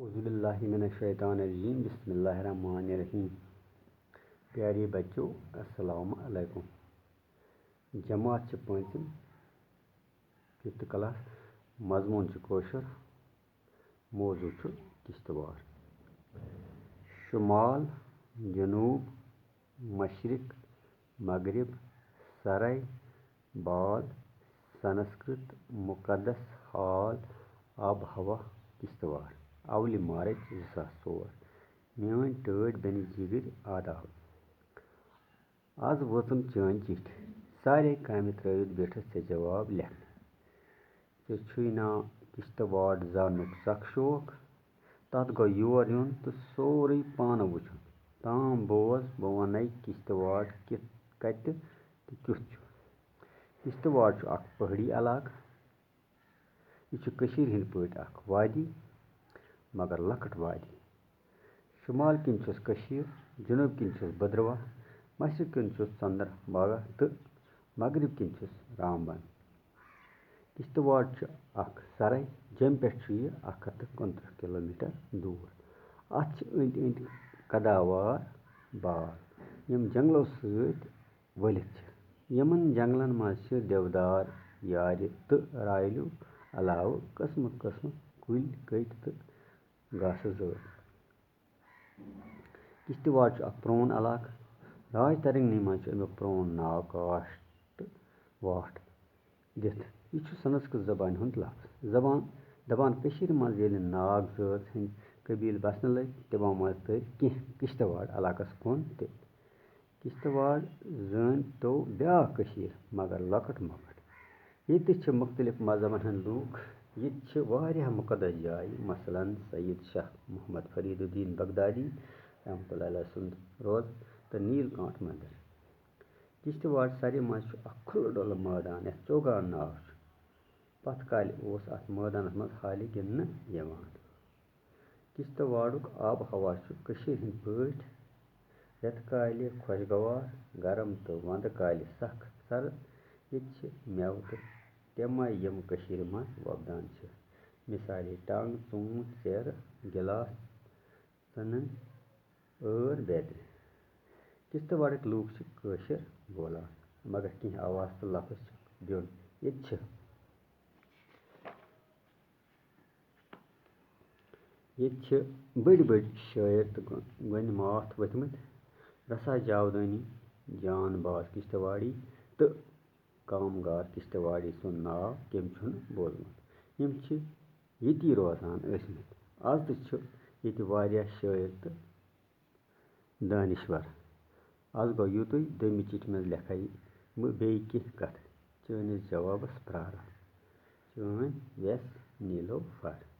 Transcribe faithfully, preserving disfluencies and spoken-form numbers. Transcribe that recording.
اعوذ باللہ من الشیطان الرجیم، بسم اللہ الرحمن الرحیم۔ پیارے بچو، السلام علیکم۔ جماعت چھِ پٲنٛژِم، fifth class۔ مضموٗن چھُ کٲشُر، موضوع چھُ کشتواڑ۔ شمال، جنوب، مشرق، مغرب، سرے، بال، سنسکرت، مقدس، حال، آب و ہوا، کشتواڑ۔ اولہِ مارچ زٕ ساس ژور۔ میٲنۍ ٹٲٹھۍ بیٚنہِ جیگر، آداب۔ آز وٲژٕم چٲنۍ چِٹھۍ۔ سارے کامہِ ترٲوِتھ بیٖٹھٕس ژےٚ جواب لیکھنہِ۔ ژےٚ چھُے نا کشتواڑ زاننُک سخ شوق؟ تتھ گوٚو یور یُن تہٕ سورُے پانہٕ وٕچھُن۔ تام بوز، بہٕ ونے کشتواڑ کِتھ، کتہِ تہٕ کیُتھ چھُ۔ کشتواڑ چھُ اکھ پہٲڑی علاقہٕ۔ یہِ چھُ کٔشیٖرِ ہٕنٛدۍ پٲٹھۍ اکھ وادی، مگر لۄکٕٹ وادی۔ شمال کِنۍ چھُس کٔشیٖر، جنوب کِنۍ چھُس بدرواہ، مشرق کِنۍ چھُس ژندر باغا تہٕ مغرب کِنۍ چھُس رامبن۔ کشتواڑ چھُ اکھ سرے، جیٚمہِ پٮ۪ٹھ چھُ یہِ اکھ ہتھ تہٕ کُنترٕہ کلومیٹر دوٗر۔ اتھ چھِ أنٛدۍ أنٛدۍ قداوار باغ، یِم جنگلو سۭتۍ ؤلِتھ چھِ۔ یِمن جنگلن منٛز چھِ دیودار، یارِ تہٕ رایلو علاوٕ قٕسمہٕ قٕسمہٕ کُلۍ، کٔٹۍ تہٕ گاسہٕ زٲژ۔ کشتواڑ چھُ اکھ پرٛون علاقہٕ۔ راج ترنگی منٛز چھُ اَمیُک پرٛون ناو کاشت واٹھ دِتھ۔ یہِ چھُ سنسکرت زبانہِ ہُنٛد لفظ۔ زبان، دپان کٔشیٖرِ منٛز ییٚلہِ ناگ زٲژ ہٕنٛدۍ قبیٖلہٕ بسنہٕ لٔگۍ، تِمو منٛز تٔرۍ کینٛہہ کشتواڑ علاقس کُن تہِ۔ کشتواڑ زٲنۍ تو بیٛاکھ کٔشیٖر، مگر لۄکٕٹ مۄکٕٹ۔ ییٚتہِ چھِ مُختٔلِف مذہبن ہٕنٛدۍ لوٗکھ۔ ییٚتہِ چھِ واریاہ مُقدس جایہِ، مثلاً سید شاہ محمد فرید الدین بغدادی رحمتہ اللہ علیہ سُنٛد روضہٕ تہٕ نیل کانٹھ مندر۔ کشتواڑ سرِ منٛز چھُ اکھ کھُلہٕ ڈُلہٕ مٲدان، یَتھ چوگان ناو چھُ۔ پتھ کالہِ اوس اتھ مٲدانس منٛز ہالہِ گِنٛدنہٕ یِوان۔ کشتواڑُک آب و ہوا چھُ کٔشیٖرِ ہٕنٛدۍ پٲٹھۍ، رٮ۪تہٕ کالہِ خۄشگوار، گرم تہٕ وندٕ کالہِ سخ سرد۔ ییٚتہِ چھِ مٮ۪وٕ تہٕ تِمے، یِم کٔشیٖرِ منٛز وۄپدان چھِ، مثالے ٹنگ، ژوٗنٛٹھۍ، ژیرٕ، گِلاس، ژٕنن، ٲر بیترِ۔ کشتواڑٕکۍ لوٗکھ چھِ کٲشِر بولان، مگر کینٛہہ آواز تہٕ لفظ چھِ بیوٚن۔ ییٚتہِ چھِ ییٚتہِ چھِ بٔڑۍ بٔڑۍ شٲعر تہٕ گۄ-، گۄنہِ ماتھ ؤتھمٕتۍ۔ رسا جاودٲنی، جان باز کشتواڑی تہٕ کامگار کشتواڑی سُنٛد ناو کٔمۍ چھُنہٕ بوٗزمُت؟ یِم چھِ ییٚتی روزان ٲسمٕتۍ۔ از تہِ چھِ ییٚتہِ واریاہ شٲعر تہٕ دانشور۔ از گوٚو یُتُے، دوٚیمہِ چِٹھِ منٛز لیکھے بہٕ بیٚیہِ کینٛہہ کتھٕ۔ چٲنِس جوابس پراران۔ چٲنۍ وٮ۪س نیٖلوفر۔